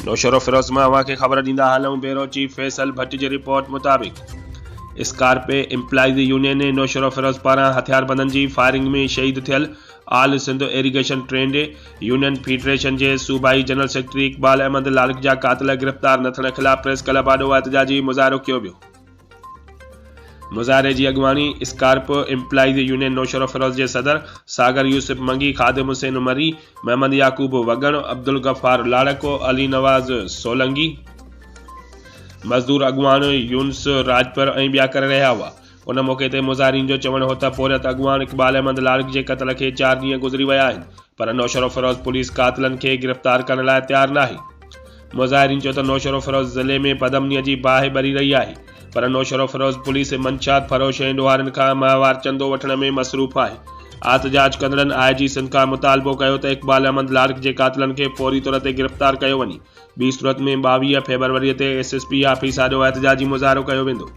نوشهروفيروز مان اوهان کي خبر ڏيندا هلون بيورو چيف فيصل ڀٽ جي رپورٽ مطابق اسڪارپي امپلائيز يونين نوشهروفيروز پاران هٿياربندن جي فائرنگ ۾ شهيد ٿيل all Sindh irrigation trade union federation جي صوبائي جنرل سيڪريٽري اقبال احمد لاڙڪ جا قاتل گرفتار نه ٿيڻ خلاف پريس ڪلب آڏو احتجاجي مظاهرو ڪيو ويو. مظاهري جي اڳواڻي اسڪارپ امپلائيز يونين نوشهروفيروز جي صدر ساگر يوسف منگي، خادم حسين مري، محمد يعقوب وڳڻ، عبدالغفار لاڙڪ، علي نواز سولنگي، مزدور اڳواڻ يونس راڄپر ۽ ٻيا ڪري رهيا هئا. ان موقعي تي مظاهرين جو چوڻ هو ته پورهيت اڳواڻ اقبال احمد لاڙڪ جي قتل کي چار ڏينهن گذري ويا آهن پر نوشهروفيروز پوليس قاتلن کي گرفتار ڪرڻ لاء تيار ناهي. مظاهرين چيو ته نوشهروفيروز ضلعي ۾ بدامني جي باهه ٻري رهي آهي پر نوشهروفيروز پوليس منشيات فروش ۽ ڏوهارين کان ماهوار چندو وٺڻ ۾ مصروف آهي. احتجاج ڪندڙن آء جي سنڌ کان مطالبو ڪيو ته اقبال احمد لاڙڪ جي قاتلن کي فوري طور تي گرفتار ڪيو وڃي ٻي صورت ۾ 22 فيبروري تي ايس ايس پي آفيس آڏو احتجاجي مظاهرو ڪيو ويندو.